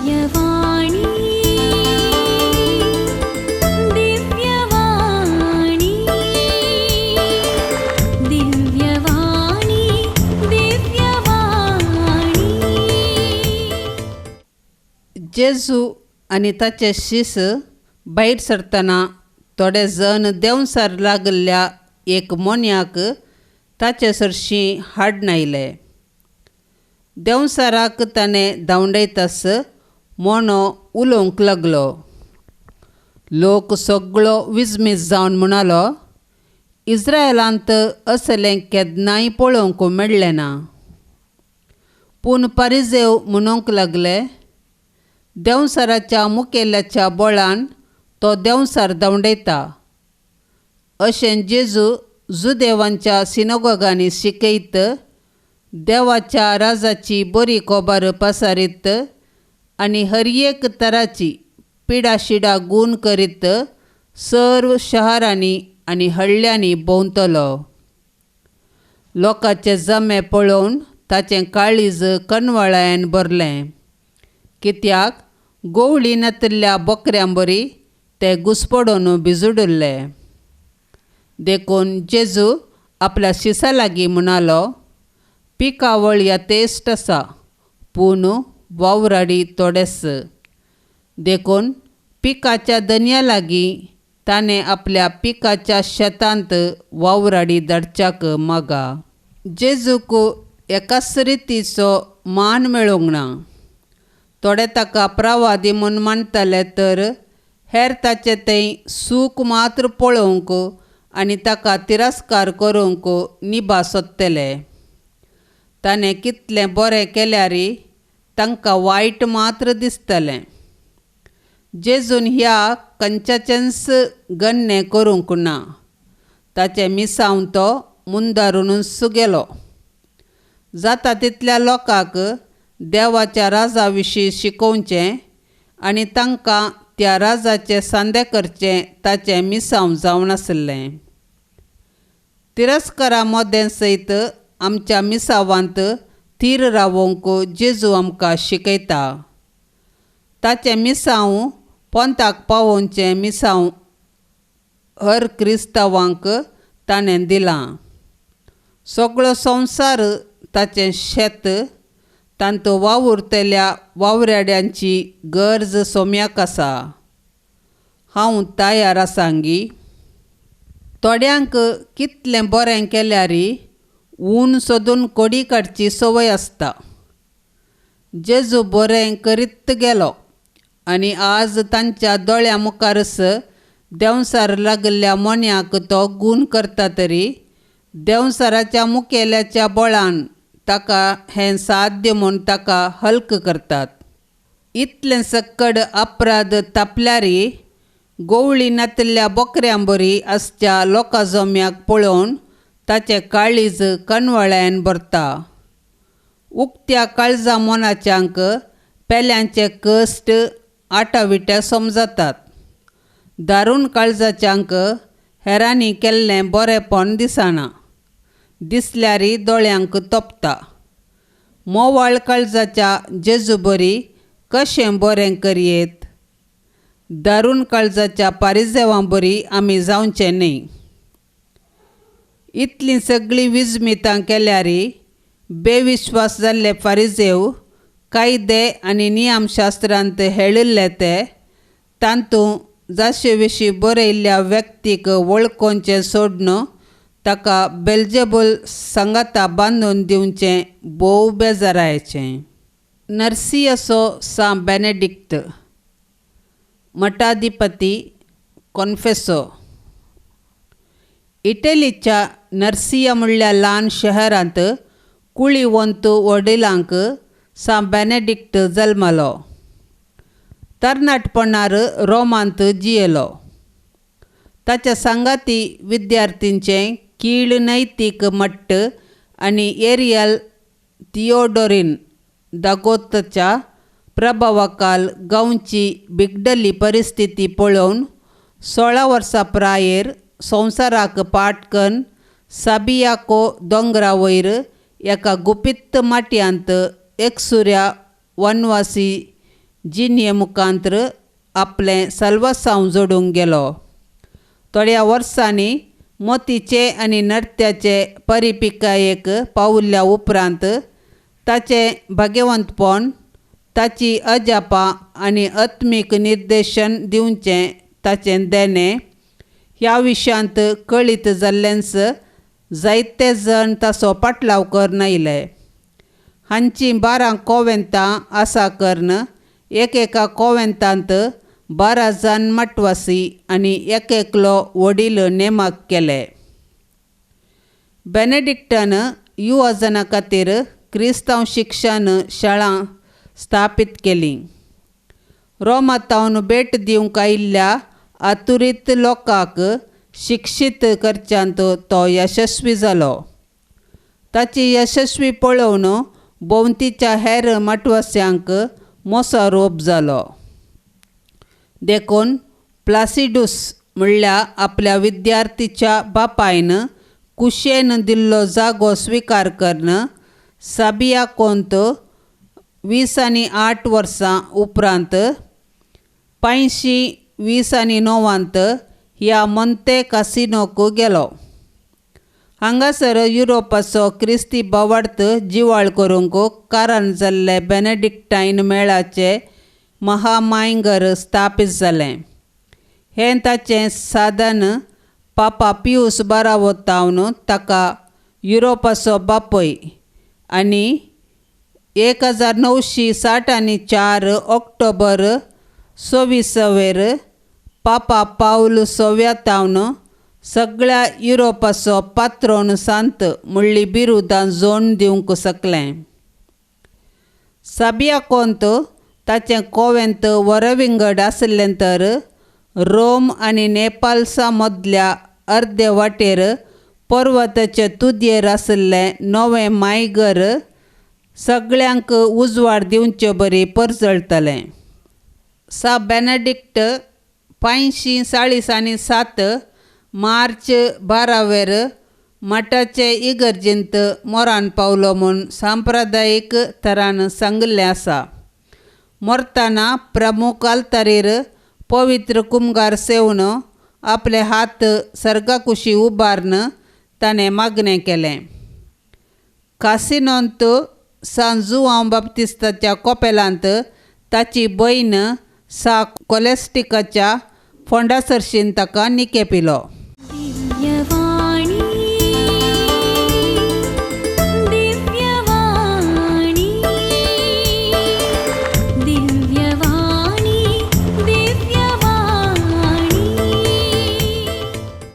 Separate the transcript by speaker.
Speaker 1: दिव्यवाणी दिव्यवाणी दिव्यवाणी दिव्यवाणी.
Speaker 2: जेजू आनी ताचे शीस भायर सरतना थोडे जण देंवसार लागल्ल्या एक मोन्याक ताचे सरशीं हाडून आयले. देंवसाराक ताणें धांवडयतास मोनो उलोवंक लागलो. लोक सगळो विजमीत जावन म्हणालो, इस्रायलांत असलें केन्नाय पळोवंक मेळ्ळें ना. पूण पारिजेव म्हणूंक लागले, देंवसाराच्या मुखेल्याच्या बळान तो देंवसार धांवडयता. अशें जेजू जुदेवांच्या सिनोगोगांनी शिकयत, देवाच्या राजाची बरी खबर पसारीत आनी हर एक तराची पिडाशिडा गूण करीत सर्व शहरांनी आनी हळ्ळ्यांनी भोंवतलो. लोकांचे जमे पळोवन ताचें काळीज कनवळायेन भरलें, कित्याक गोवळी नातिल्ल्या बोकऱ्यां बरी ते घुसपडून भिजुडिल्ले. देखून जेजू आपल्या शिसा लागीं म्हणालो, पिकावळ यथेश्ट आसा, पूण वावराडी थोडेच. देखून पिकाच्या धनया लागीं ताणें आपल्या पिकाच्या शेतांत वावराडी धाडच्याक मागा. जेजूक एकाच रितीचो मान मेळूंक ना. थोडे ताका प्रवादी म्हूण मानताले तर हेर ताचें थंय सूख मात्र पळोवंक आनी ताका तिरस्कार करूंक निभा सोदतले. ताणें कितलें बरें केल्यार तांकां वायट मात्र दिसतलें. जेजून ह्या कंच्याचेंच गण्णें करूंक ना. ताचें मिसांव तो मुंदारुनूच गेलो. जाता तितल्या लोकांक देवाच्या राजा विशीं शिकोवचें आनी तांकां त्या राजाचे सांदे करचें ताचें मिसांव जावन आसलें. तिरस्कारा मदें सयत आमच्या मिसावांत थीर रावोवंक जेजू आमकां शिकयता. ताचें मिसांव पोंताक पावोवचें मिसांव हर क्रिस्तांवांक ताणें दिलां. सगळो संवसार ताचें शेत, तांतूं वावुरतल्या वावराड्यांची गरज सोम्याक आसा. हांव तयार आसांगी. थोड्यांक कितलें बरें केल्यार ऊन सोदून कोडी काडची संवय आसता. जेजू बरें करीत गेलो आनी आज तांच्या दोळ्यां मुखारच देंवसार लागल्ल्या मोन्याक तो गूण करता तरी देंवसाराच्या मुखेल्याच्या बळान ताका हें साध्य म्हूण ताका हल्क करतात. इतलें सक्कड अपराध तापल्यार गोवळी नातिल्ल्या बोकऱ्यां बरी आसच्या लोकां जम्याक पळोवन ताचें काळीज कनवळ्यान भरता. उक्त्या काळजा मनाच्यांक पेल्यांचे कश्ट आटाविटे समजतात. दारून काळजाच्यांक हेरांनी केल्लें बरेंपण दिसना, दिसल्यार दोळ्यांक तोपता. मोवाळ काळजाच्या जेजू बरी कशें बरें करयेत? दारून काळजाच्या पारिजेवां बरी आमी जावचें न्हय. इतलीं सगळीं विजमितां केल्यार बेविश्वास जाल्ले फारिजेव कायदे आनी नियमशास्त्रांत हेळिल्ले ते तातूंत जाशे विशीं बरयल्ल्या व्यक्तीक वळखोवचें सोडून ताका बेल्जेबूल सांगाता बांदून दिवचें भोव बेजारायचें. नर्सियसो सां बेनेडिक्त, मठाधिपती, कॉन्फेसो. इटलीच्या नर्सिया म्हणल्या ल्हान शहरांत कुळीवंत वडिलांक सां बेनेडिक्ट जल्मलो. तरणाटपणार रोमांत जियेलो. ताच्या सांगाती विद्यार्थींचें कीळ नैतीक मट्ट आनी एरियल थियोडोरीन दागोतच्या प्रभावाखाल गांवची बिगडल्ली परिस्थिती पळोवन 16 वर्सां प्रायेर संवसाराक पाटकन साबियाको दोंगरा वयर एका गुपीत माटयांत एकसुऱ्या वनवासी जिणये मुखांत्र आपलें साल्वासांव जोडूंक गेलो. थोड्या वर्सांनी मोतीचे आनी नर्त्याचे परिपिकायेक पावुल्ल्या उपरांत ताचें भाग्यवंतपण, ताची अजापां आनी आत्मीक निर्देशन दिवचें ताचें देणें ह्या विशयांत कळीत जाल्लेंच जायते जाण ताचो पाटलाव करून आयले. हांचीं 12 कोवेंतां आसा करून एकेका कोवेंतांत 12 जाण मटवासी आनी एकएकलो वडील नेमाक केले. बेनेडिक्टान युवजना खातीर क्रिस्तांव शिक्षण शाळां स्थापीत केली. रोमातावन भेट दिवंक आयिल्ल्या आतुरीत लोकांक शिक्षीत करच्यांत तो यशस्वी जालो. ताची यशस्वी पळोवन भोंवतीच्या हेर मटवास्यांक मोसो रोप जालो. देखून प्लासिडूस म्हणल्यार आपल्या विद्यार्थीच्या बापायन कुशेन दिल्लो जागो स्विकार करून साबियाकोंत 28 वर्सां उपरांत 529 ह्या मोंते कासिनोक गेलो. हांगासर युरोपाचो क्रिस्ती भावार्थ जिवाळ करूंक कारण जाल्ले बेनेडिक्टायन मेळाचे महामायंगर स्थापीत जालें. हें ताचें साधन पापा पियूस बारावो ताका युरोपाचो बापूय आनी 1964 ऑक्टोबर 26 पापा पावल सव्यातावन सगळ्या युरोपाचो पात्रोन सांत म्हणली बिरुदां जोड दिवंक शकलें. साबियाकोंत ताचें कोवेंत वरविंगड आशिल्लें तर रोम आनी नेपाल्सा मदल्या अर्दे वाटेर पर्वताचे तुदयेर आशिल्लें नवें मायगर सगळ्यांक उजवाड दिवचे बरी परजळटलें. सा बेनेडिक्ट 547 मार्च 12 मठाचे इगर्जेंत मोरान पावलो म्हूण सांप्रदायीक तरान सांगिल्लें आसा. मरतना प्रमुख आल्तारीर पवित्र कुमगार सेवन आपले हात सर्गाकुशी उबारून ताणें मागणें केलें. कासिनोंत सान जुआंव बाप्तिस्ताच्या कोपेलांत ताची भयण सा कोलेस्टिकाच्या फोंडा सरशीन ताका निके पिलो.
Speaker 1: दिव्यवाणी दिव्यवाणी दिव्यवाणी.